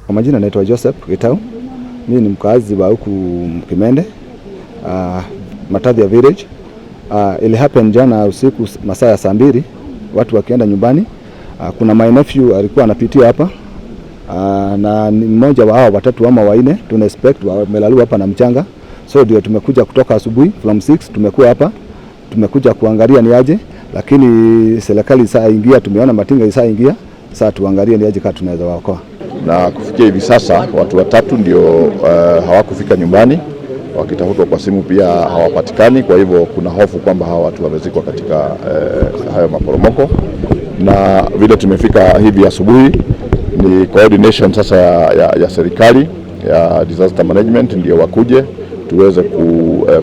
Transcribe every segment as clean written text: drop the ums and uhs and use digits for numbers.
Kwa majina naitwa Joseph Gitau. Mimi ni mkazi wa huku Kimende, Matathia village. Ili happen jana usiku masaa ya saa 2, watu wakienda nyumbani. Kuna my nephew alikuwa anapitia hapa, na ni mmoja wa hao watatu ama wanne tuna expect wamelaliwa hapa na mchanga, so ndio tumekuja kutoka asubuhi from 6 tumekuwa hapa, tumekuja kuangalia ni aje, lakini serikali saa ingia, tumeona matinga isaa ingia, sasa tuangalie ni aje kama tunaweza waokoa. Na kufikia hivi sasa watu watatu ndio hawakufika nyumbani, wakitafutwa kwa simu pia hawapatikani. Kwa hivyo kuna hofu kwamba hawa watu wamezikwa katika hayo maporomoko, na vile tumefika hivi asubuhi ni coordination sasa ya serikali ya disaster management ndio wakuje tuweze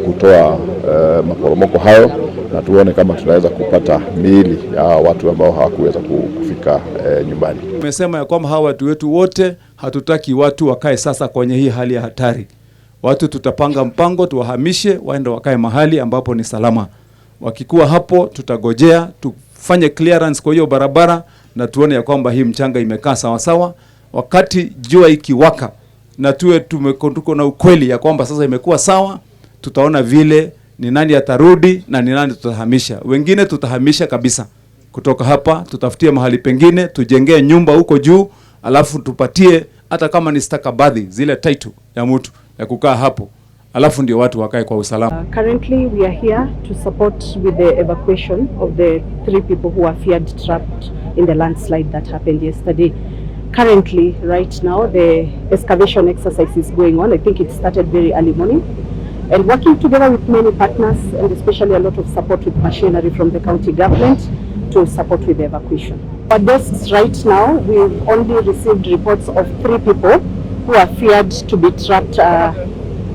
kutoa maporomoko hayo na tuone kama tunaweza kupata miili ya watu ambao hawakuweza kufika nyumbani. Tumesema ya kwamba hawa watu wetu wote hatutaki watu wakae sasa kwenye hii hali ya hatari. Watu tutapanga mpango tuwahamishe waende wakae mahali ambapo ni salama. Wakikuwa hapo, tutagojea tufanye clearance kwa hiyo barabara na tuone ya kwamba hii mchanga imekaa sawa sawa. Wakati jua ikiwaka na tuwe tuko na ukweli ya kwamba sasa imekuwa sawa, tutaona vile ni nani atarudi na ni nani tutahamisha. Wengine tutahamisha kabisa kutoka hapa, tutafutie mahali pengine, tujengee nyumba huko juu, alafu tupatie hata kama ni stakabadhi zile title ya mtu ya kukaa hapo, alafu ndio watu wakae kwa usalama. Currently, we are here to support with the evacuation of the three people who are feared trapped in the landslide that happened yesterday. Currently, right now, the excavation exercise is going on. I think it started very early morning. And working together with many partners and especially a lot of support with machinery from the county government to support with the evacuation. Our desks right now, we've only received reports of three people who are feared to be trapped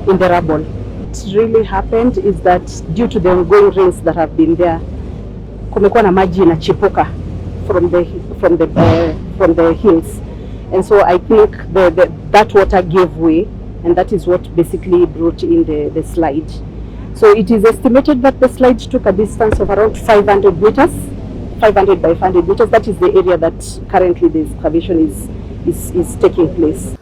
in the rubble. What really happened is that due to the ongoing rains that have been there, kumekuwa na maji inachipuka from the hills, and so I think that water gave way, and that is what basically brought in the slide. So it is estimated that the slide took a distance of around 500 meters, 500 by 500 meters. That is the area that currently the excavation is taking place.